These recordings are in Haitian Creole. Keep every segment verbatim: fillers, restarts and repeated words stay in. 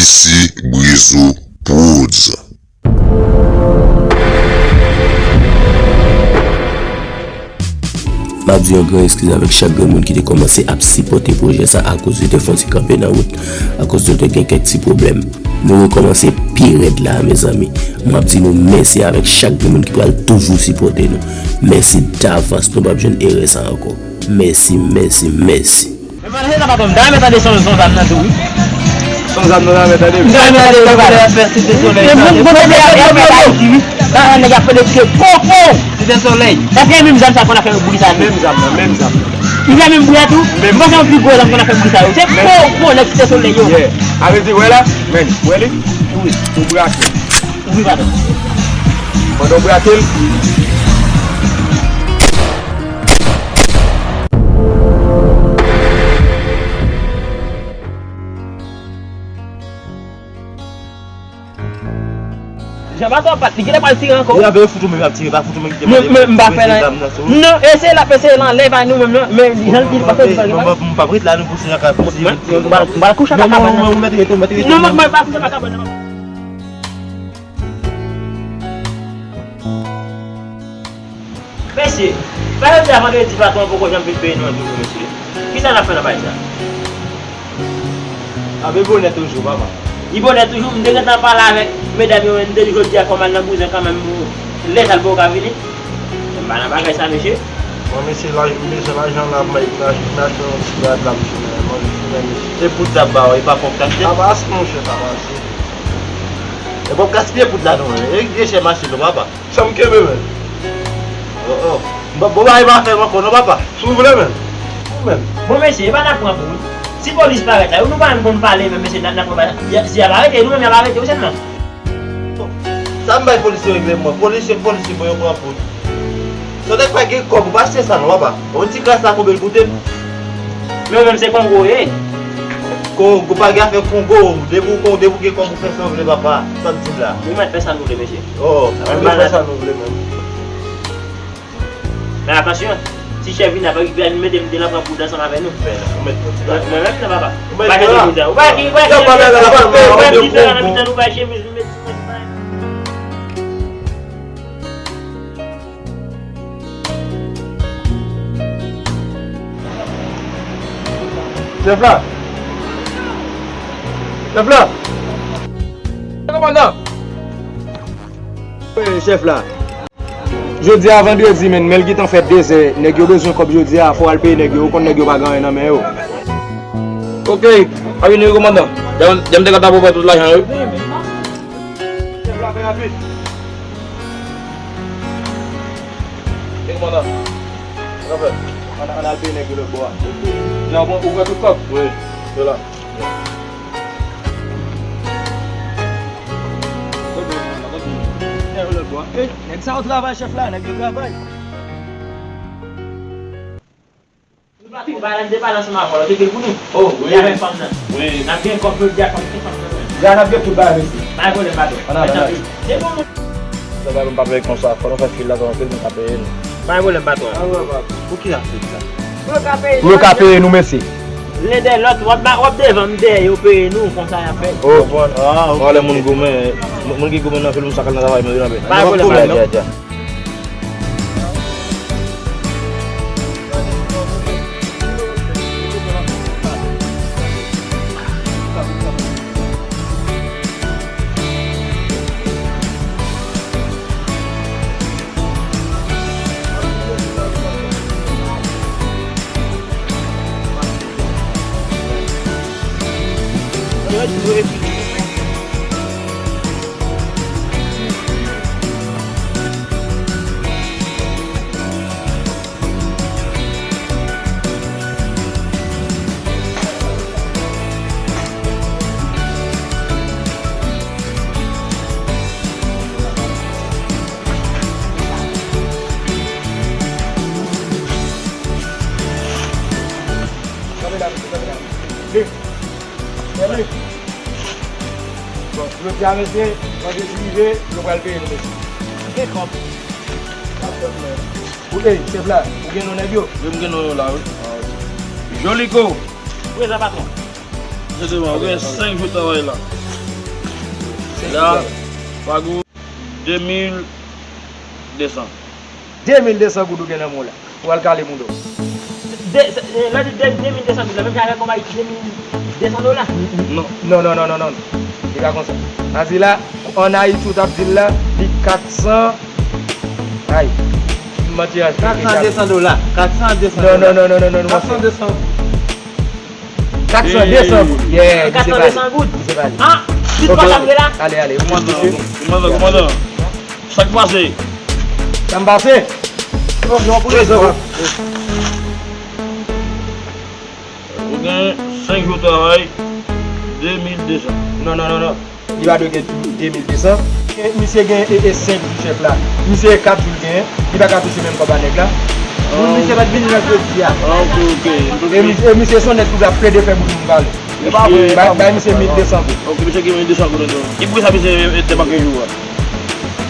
Ti Brizo Prodz. M ap di yon gran eskiz avèk chak grenn moun ki te kòmanse ap sipòte pwojè sa akoz yo te fè yon ti kanpe nan wout, akoz yo te gen kèk ti pwoblèm. Nou rekòmanse pi rèd la a, mezanmi. M ap di nou mèsi avèk chak grenn moun ki pral toujou sipòte nou. Mèsi davans, nou p ap jwenn erè sa ankò. Mèsi, mèsi, mèsi. Men malere sa patwon m ta renmen tande son, son zam nan tou wi. Son zam nan ta renmen tande wi. M ta renmen tande wi. Fè Site Solèy. E moun kote nèg ap fè Ayiti wi. Sa nèg ap fè de tire popo. Site Solèy. Èske e menm zam sa konn ap fè bri sa tou? Menm zam nan, menm zam nan. Li fè menm bri a tou? Menm. M panse yon pi gwo zam konn ap fè bri sa yo. Se gwo gwo nèg Site Solèy yo. Yeah. A vle di, wè la, men, wè li? Wi. Ou brake. Wi, patwon. Pandan w brake l. Jan pa twò pat, li genlè pral tire ankò. Wi, avè yo fout ou menm ap tire, pa fout ou menm ki te mande. Men, men, m pa fè nan. Non, eseye l ap eseye l anlè, pa nou menm, non. Men, jan l di, li pa fè, li pa fè. M p ap ret la, nou pouse nan kay. M pral kouche nan kabann nan. Non, mwen, mwen, mwen, mwen, mwen pa kouche nan kabann nan. Mesye, pa yo di a vandredi patwon an poko janm vin peye nou an toujou, mesye. Kisa n ap fè nan bagay sa? Ape bonè toujou, papa. Li bonè toujou, m te gentan pale avèk medam yo, m te di jodi a fò m al nan bouzen kanmenm, lè sa l poko ka vini. M pa nan bagay sa, mesye. Bon, mesye, la, m bezwen lajan la, m bay, m achte yon ti bagay la, mesye, men, manje foumen, mesye. E poud la ba w, e pa pòp k achte? Sa pase, monchè, sa pase. E pòp gaspiye poud la, non, e, e chè mache, non, papa. Sa m kenbe, men. Oh, oh. Bon, bon, bagay pa fè m ankò, non, papa. Si w vle, men. Ou menm. Bon, mesye, e pa n ap pran pou wi. Si polis parèt la, nou pa menm konn pale, men, mesye, n ap, n ap pran bagay. Y a, si y ap arete, nou menm y ap arete, wi, sèlman. Sa m bay polisye regle mwen. Polisye, polisye, bon, yo pran poud. Sa nèg pa gen kòb, ou pa achte sa, non, papa. Yon ti kras la, konbyen l koute? Men ou menm se Kongo w ye. Kongo, pa gen afè Kongo. Depi w Kongo, depi w gen kòb ou fè sa w vle, papa. Sa m di w la. Ou mèt fè sa nou vle, mesye. Oh, nou fè sa nou vle, menm. Men atansyon, si chèf vin ap, vin mete m dedan pran poud ansanm avè nou. Ou mèt pran ti bagay. Mwen menm, non, papa. Ou mèt pran. Ou pa gen poud la. Ou pa gen, ou pa gen. Yo, pa gen la, pa gen la, pa gen la. Ou pa gen chemiz, ou met ti bagay. Chèf la! Chèf la! Kòmandan! Wi, chèf la. Jodi a vandredi, menn, men l gentan fè dezè. Nèg yo bezwen kòb jodi a, fò w al peye nèg yo. Ou konn nèg yo pa gen anyen nan men yo. Oke, pa vini wi, kòmandan. Dèm, dèm te kontan pou pran tout lajan yo wi. Chèf la, fè rapid. Wi, kòmandan. Sa k ap fèt? Ann, ann al peye nèg yo lòt bò a. Jan, bon, ou pran tout kòb? Wi, yo la. Nèg yo lòt bò a. Ey, nèg sa yo travay, chèf la, nèg yo travay. Ou pa fin pale, m te pale ansanm avè w, ou te gen pou nou. Oh, wi. Li avèk fanm nan. Wi. N ap gen kòb jodi a, fanm, fanm nan. Jan n ap gen tout bagay, mesye. Pa gen pwoblèm, patwon. Ann ale, ann ale. Se bon. Travay nou pa peye konsa, fò nou fè fil la, fò nou fè fil, nou ka peye nou. Pa gen pwoblèm, patwon. Ann ale, patwon. Pou ki afè sa? Pou yo ka peye nou, mesye. Len dèyè lòt, w ap ba, w ap devan, m dèyè, yo peye nou, konsa y ap fè. Oh. Konprann? Ah, ok. Wè lè moun goumen, moun ki goumen nan fil, moun sa k al nan travay, men yo nan men. Pa gen pwoblèm, patwon. Dja, dja. Kanpe la, mesye, kanpe la. Lè. Lè, lè. Bon, jodi a, mesye, vandredi rive, yo pral peye nou, mesye. Gen kòb. Ou, ey, chèf la, ou gen non nèg yo? Wi, m gen non yo la, wi. Joliko. Prezan, patwon. Ou gen senk jou travay la. La, pa gou, de mil de san. De mil de san goud ou gen nan men w la. Ou al kale moun do. De, se, eh, lè di de, de mil de san goud la, menm jan avèk yon Ayiti de mil de san dola. Non. Non, non, non, non, non. Li pa konsa. Sa di la, an Ayiti, ou t ap di l la, li kat san. Ay. Manti a. Kat san, de san dola. Kat san, de san dola. Non, non, non, non, non, non, non. Kat san, de san. Kat san, de san goud. Yeah, kat san, de san goud. Misye pale. Ah, si twa sa vre la. Ale, ale. Kòmandan, kòmandan, kòmandan. Sa k pase? Sa m pase? Oh, non, pou rezon. Ou gen senk jou travay, de mil de san. Non, non, non, non. Li pa dwe gen de mil de san. E, misye gen, e, e senk jou chèf la. Misye e kat jou l genyen. Li pa ka touche menm kòb a nèg la. Moun misye pa t vini nan kredi a. Ah, ok, ok. E, mi- e misye se yon nèg ki ap plede fè moun vin pale. Bay, bay misye mil de san goud. Ok, misye gen mil de san goud ankò. E poukisa misye te manke jou a?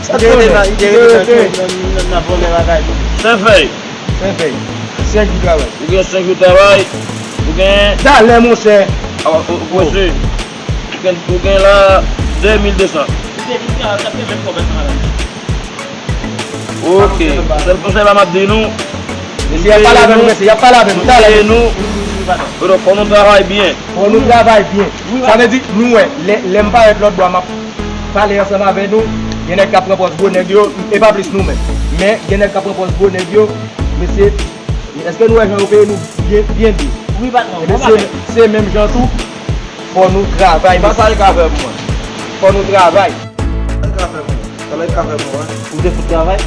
Sa te nan, li te rete nan, nan, nan vòlè bagay li. Senk fèy. Senk fèy. Senk jou travay. Ou gen senk jou travay. Ou gen. Talè, monchè. Ah, ou, ou, ou gen, ou gen la de mil de san. Ok. Sèl konsèy la m ap di nou. Mesye, y ap pale avè nou, mesye, y ap pale avè nou. Talè nou. Fò nou travay byen. Fò nou travay byen. Sa vle di, nou wè, lè, lè m parèt lòt bò a, m ap pale ansanm avè nou, gen nèg k ap pran pòz gwo nèg yo, e pa plis nou menm. Men, gen nèg k ap pran pòz gwo nèg yo, mesye, èske nou wè jan yo peye nou byen, byen di? Wi, patwon, bon bagay. Se menm jan tou, fò nou travay, mesye. Sa l ka fè pou mwen. Fò nou travay. Sa l ka fè pou mwen. Sa l ka fè pou mwen. Ou te fout travay?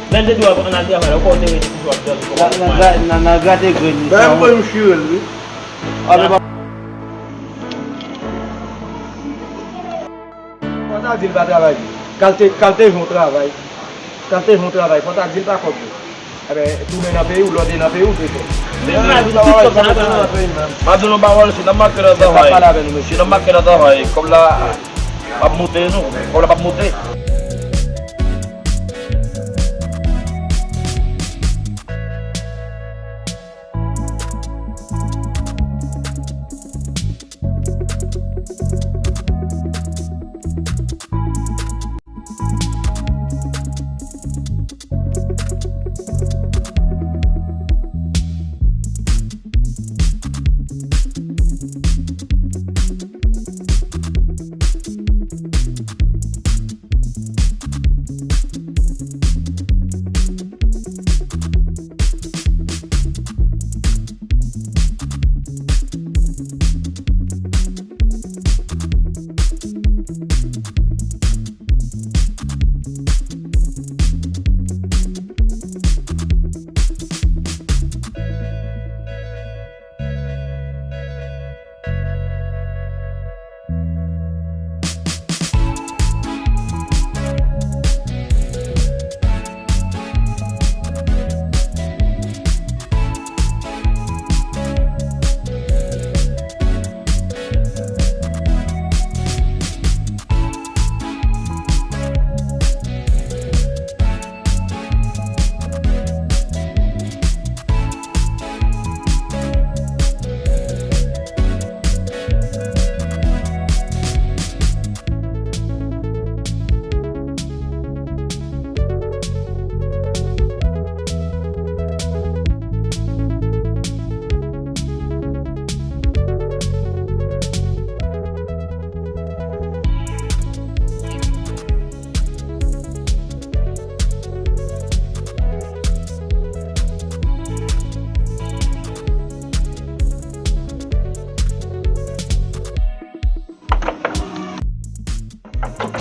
Lè l te di w an al travay la, ou kwè w te rete toujou ap dòmi kòm animal? Nan, nan, nan grate grenn li. Dayè m kwè m chire l, wi. Fò ta di l pa travay vre. Kalte, kalte jan w travay. Kalte jan w travay. Fò ta di l pa kòb vre. Enben, tounen nan peyi w, lè w te nan peyi w, w te fè. M ap di nou pawòl, si n ap make nan travay, si n ap make nan travay, kòb la p ap moute, non. Kòb la p ap moute.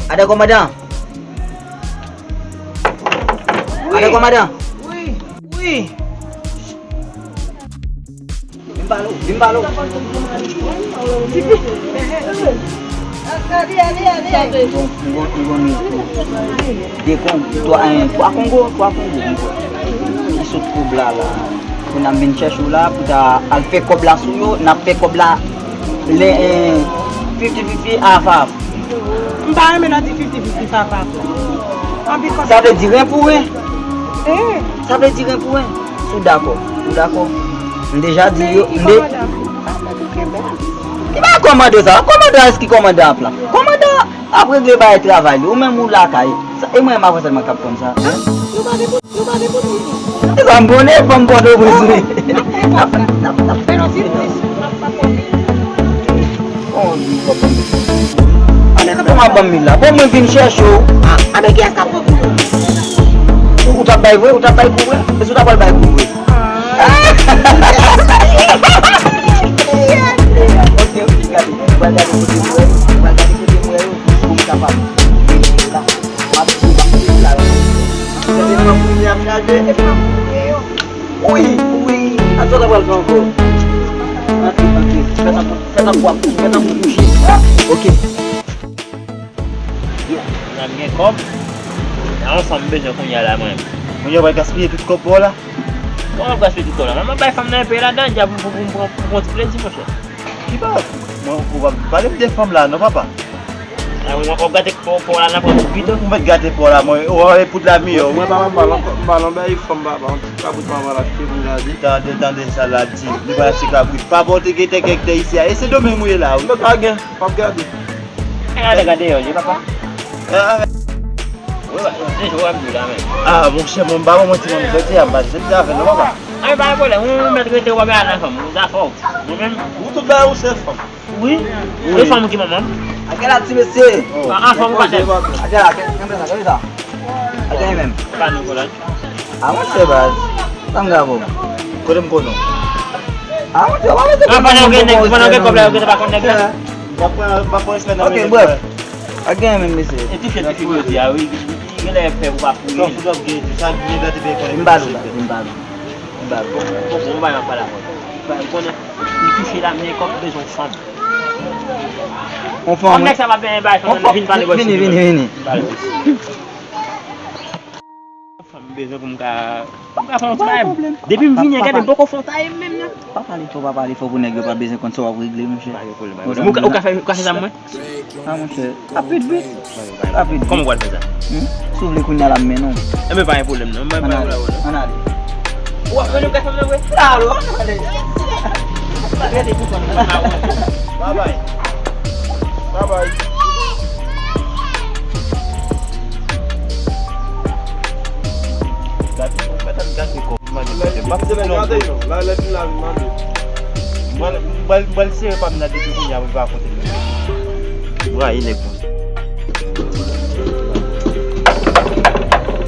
Atè kòmandan. Atè kòmandan. Wi. Wi. Vin pale w, vin pale w. De kon, twa, en, twa kongo, twa kongo. Ki sot kob la la. Pou n ap vin chèche w la, pou ta al fè kòb la sou yo, n ap fè kòb la, le, eh, fifty fifty half half. M pa renmen lè w di fifty fifty half half la. Anpil kòb. Sa vle di ren pou ren. Eh. Sa vle di ren pou ren. Si w dakò, ou dakò. M deja di yo, m de- Ki pa kòmandan sa? Kòmandan, èske kòmandan ap la? Kòmandan, Ap regle bagay travay li. Ou menm ou lakay. Sa, e mwen menm avè sèlman k ap konn sa. Nou pa gen pou, nou pa gen pou nou. Se sa m konnen, fanm Pòtoprens wi. N ap fè fanm nan. N ap, n ap, n ap fè yon ti plis. Bon, li pòp ban m. Anben, kanpe m ap ban m mil la. Bon, mwen vin chèche w. Anben, kiyès k ap pran pou ou? Ou t ap bay vre? Ou t ap bay pou vre? E si w t ap pral bay pou vre? Ok, ok, gade. Ou pral gade kote m wè yo. Ou pral gade kote m wè yo. Pou m kapab. La. M ap di w, m ap di w la. Gade, m ap fouye ap chaje. Wi, wi. Atò, sa pral fè ankò. Antre, antre. Fè tankou, fè tankou w ap, fè tankou w kouche. Ok. Yo, m gen kòb. Nan yon fanm bezwen kounye a la, mwen. Kounye a, w pral gaspiye tout kòb pa w la? Kòman m gaspiye tout kòb la? Mwen, mwen bay fanm nan enpe ladan, dja pou, pou, pou, pou, pou pran ti plezi, monchè. Ki pa, mwen, ou pa pale m de fanm la, non, papa. A, mwen, w ap gate kò, kò la nan pòt ou pito. Ou mèt gate kò la, mwen, ou wè poud la miyò, wi. Mwen, papa, m pa nan, m pa nan bay fanm, papa, yon ti kabrit, papa, l achte pou m gade. Tande, tande sa l ap di. Li pral achte kabrit. Papa, w te gen tè kèk tè isi a. E Sendomeng ou ye la, wi. Mwen pa gen, m ap gade. E, ale gade yo, li, papa. Ah, wi, wi, se jou ap di la, men. Ah, monchè, mwen, m pa bon, mwen, ti mwen, m fè ti a, m pa aksepte avè l, non, papa. Ay, pa gen pwoblèm, ou mèt rete, ou pa bezwen al nan fanm, ou dakò. Mwen menm. Ou tout bagay ou se fanm. Wi. Wi. E fanm ki manman m? Ak la ti mesye. Oh. Ah, ah, fanm ou pa tèt. Ak la, kenbe sa, kenbe sa. Ak la menm. Pa nou kolan. Ah, monchè, baz. Sa m ka fè w? Kote m konnen w? Ah, monchè, w pa mete kòb nan men m. Pandan w gen nèg, pandan w gen kòb la, yo gentan pa konn nèg la. W ap pran, w ap pran respè nan men nèg la. Ok, bref. Pa gen menm, mesye. E ti fè, ti fè yo di a, wi. Li genlè fè pou pa pou li. Sa fout w ap gen, sa gen gate peye konnen. M pa dou, m pa dou, m pa dou. M pa dou. Bon, bon, bon, m pa pale avè w. M konnen. Li touche la, men kòb bezwen fanm. On fanm. Nèg sa pa benyen bay fanm nan vin pale bòs. Vini, vini, vini. Fanm bezwen pou m ka, pou m ka fè yon ti bagay. Depi m vini an, gade, m poko fè yon taye m menm nan. Pa pale fò, pa pale fò pou nèg yo pa bezwen konn sa w ap regle, monchè. Pa gen pwoblèm, pa gen pwoblèm. Ou ka, ou ka fè, ou ka fè sa mwen? Ah, monchè, rapid, wi. Rapid. Kòman w pral fè sa? Hmm? Si w vle kounye a la, m mennen w. Enben, pa gen pwoblèm, non. Ann ale, ann ale. Ou ap mennen m kay fanm nan vre? Lalo, ann ale. Babay. Babay. Gade, gade, gade kòb. Mande, mande, mande. Mwen, mwen, mwen sere pa m nan depi kounye a, mwen pa konte. Mwen rayi nèg konsa.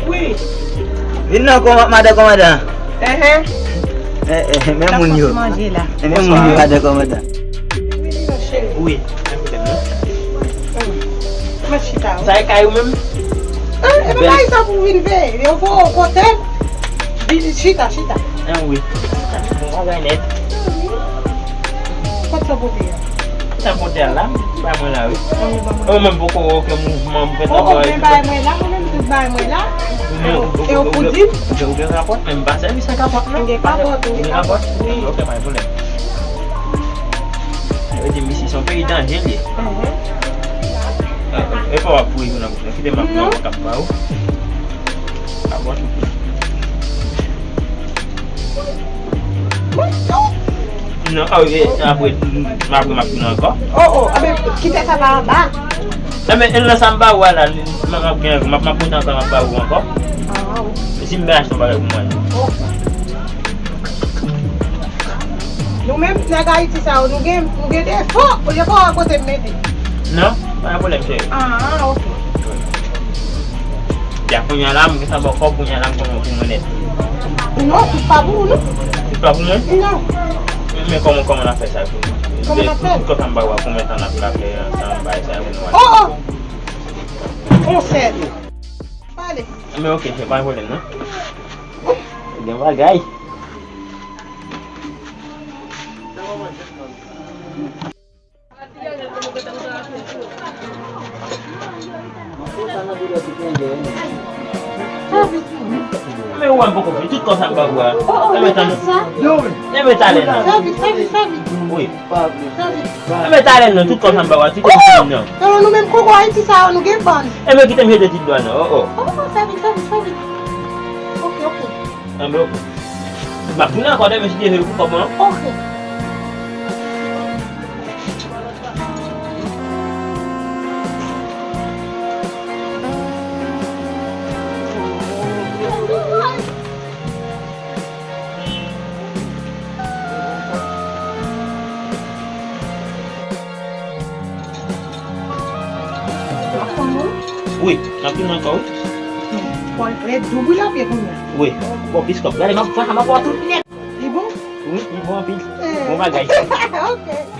Wi. Vin nan kòm-, madan kòmandan. Enhen. Eh, eh, men moun yo. Manje la. Men moun yo, madan kòmandan. Wi. Mwen chita, wi. Sa e kay ou menm? Ah, e pa kay sa pou vin veye. Yo voye w kote. Vin chita, chita. Ah, wi. Bon bagay nèt. Kot sa pote a? Sa pote a la? Bay mwen la, wi. Mwen menm poko wè okenn mouvman, m gentan wè. Oh, oh, men bay mwen la, mwen menm tout bay mwen la. E w pou di m? Ou gen, ou gen kapòt, men m pa sèvi san kapòt, non. M gen kapòt, ou gen kapòt. Wi. Ok, pa gen pwoblèm. Yo di m isi se yon peyi danje l ye. E pa w ap pouri vin nan bouch mwen. Kite m ap pran yon kap ba ou. Kapòt. Non, ah, wi, apre, m ap, m ap vin ankò. Oh, oh, enben, kite sa la anba. Enben, e nan sa m ba ou a la, m ap gen, m ap, m ap pote ankò, m ap ba ou ankò. Ah, wi. Si m vin achte yon bagay pou mwen. Oh. Nou menm, nèg Ayiti sa yo, nou gen, nou gen defo, ou gen pa wè kote m mete. Non, pa gen pwoblèm, cheri. Ah, ah, ok. Ya, kounye a la, m gentan ba w kòb, kounye a la, m konnen w pou mwen nèt. Non, tout pa pou ou, non. Tout pa pou mwen? Non. Men kòman, kòman n ap fè sa, cheri? Kòman n ap fè? Tout kòb sa m ba ou a, konbyen tan n ap ka fè ansanm, bagay sa yo, pou nou ale? Oh, oh! Konsèy. Pale. Men ok, cheri, pa gen pwoblèm, non. Gen bagay. Men ou wè m poko fini, tout kòb sa m ba ou a. Oh, oh, men sa. Enben talè nan. Sèvi, sèvi, sèvi. Wi. Sèvi. Enben talè nan, tout kòb sa m ba ou a, tout kòb fini nan. Selon nou menm koko Ayiti sa yo, nou gen bann. Enben kite m jete ti dwa nan, oh, oh. Oh, sèvi, sèvi, sèvi. Ok, ok. Enben ok. M ap tounen ankò demen si Dye vle pou kòb mwen. Ok. Wi, n ap vin ankò, wi. Bon, e doub wi l ap ye kounye a. Wi. Bon, piskòp, gade, m ap fè sa, m ap fè tout nèt. Li bon? Wi, li bon anpil. Eh. Bon bagay. Ok.